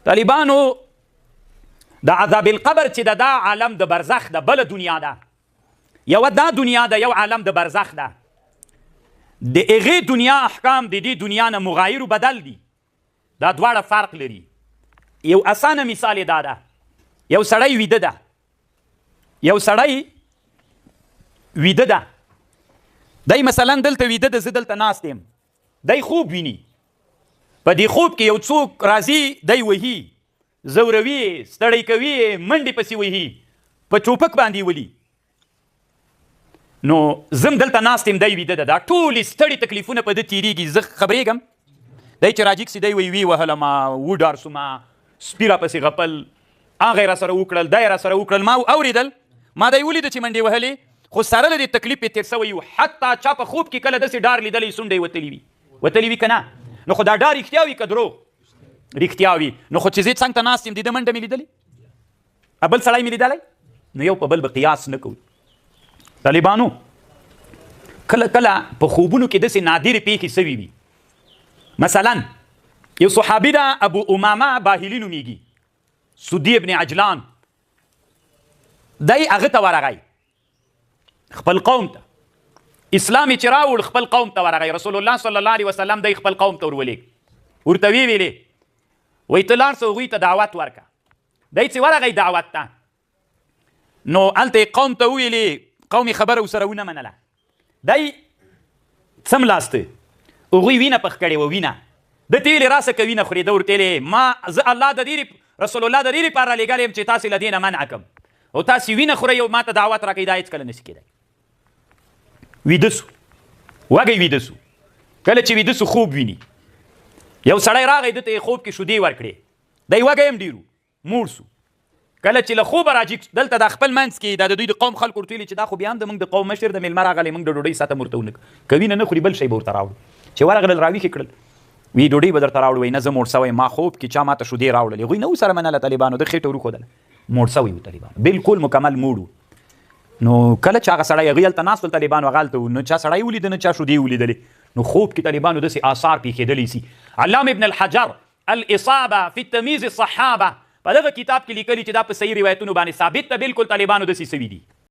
طالبانو د عذاب القبر چې د دا عالم د برزخ د بل دنیا ده، یو دا دنیا ده، یو عالم د برزخ ده، د هغې دنیا احکام د دې دنیا نه مغایر بدل دي، دا دواړه فرق لري. یو اسانه مثال یې دا ده، یو سړی ویده ده، یو سړی ویده ده، دی مثلا دلته ویده ده، زه دلته ناست یم، دی خوب ویني، په دې خوب کې یو څوک راځي، دی وهي، ځوروي یې، ستړی کوي یې، منډې پسې وهي، په چوپک باندې ولي. نو زه هم دلته ناست یم، دی ویده ده، دا ټولې ستړې تکلیفونه په ده تېرېږي، زه خبرېږم، دی چې راجیګ سي دی وایي ویې وهلم، وډار سوم، سپي راپسې غپل، هغه یې راسره وکړل، دا یې راسره وکړل، ما اورېدل، ما دی ولیده چې منډې وهلې، خو سره له دې تکلیف یې تېر سوی و. حتی چا په خوب کې کله داسې ډار لیدلی سونډه یې وتلې وي، وتلې وي که نه؟ نو خو دا ډار رښتیا وي که دروغ؟ رښتیا وي. نو خو چې زه څنګ ته ناست یم، د ده منډه مې لیدلې، بل سړی مې لیدلی، نو یو په بل به قیاس نه کوو. طالبانو کله کله په خوبونو کې داسې نادرې پېښې سوي وي. مثلا یو صحابي ده، ابو امامه باهلي نومېږي، سدي ابن عجلان، دی هغه ته ورغی، خپل قوم ته، اسلام یې چې راوړ خپل قوم ته ورغی، رسول الله صلی الله علیه وسلم دی خپل قوم ته ورولېږ، ورته ویې ویلې وایي ته لاړ سه هغوی ته دعوت ورکړه. دی چې ورغی دعوت ته، نو هلته یې قوم ته وویلې، قوم یې خبره ورسره ونه منله، دی څملاسته، هغوی وینه پخ کړې وه، وینه ده ته ویلې راسه که وینه خورې، ده ورته ویلې ما زه الله د دې رسول الله د دې لپاره رالیږلی یم چې تاسې له دې نه منع کړم، او تاسې وینه خورئ او ما ته دعوت راکوئ، دا هېڅکله نشي کېدای. ویده سو، وږی ویده سو، کله چې ویده سو خوب ویني، یو سړی راغی، ده ته یې خوب کې شودې ورکړې، دی وږی هم ډېر و، موړ سو. کله چې له خوبه راجیګ سو، دلته دا خپل منځ کې دا د دوی د قوم خلکو ورته ویلي چې دا خو بیا هم د موږ د قوم مشر د مېلمه راغلی، موږ د ډوډۍ ساته ورته ونه کړو، که وینه نه خوري بل شی به ورته راوړو. چې ورغلل راویښ یې کړل، وی ډوډۍ به درته راوړو، وایي نه زه موړ سوی یم، ما خوب کې چا ماته شودې راوړلې، هغوی نه وو سره منله طالبانو، ده خېټه وروښودله، موړ سوی و طالبانو، بالکل مکمل موړ و. نو کله چې هغه سړی هغوی هلته ناست ول طالبانو، هغه هلته و، نو چا سړی ولید نه چا شودې ولیدلې، نو خوب کې طالبانو داسې آثار پېښېدلی سي. علامه ابن الحجر الاصابه فی تمیز الصحابه په دغه کتاب کې لیکلي چې دا په صحیح روایتونو باندې ثابت ده، بالکل طالبانو داسې سوي دي.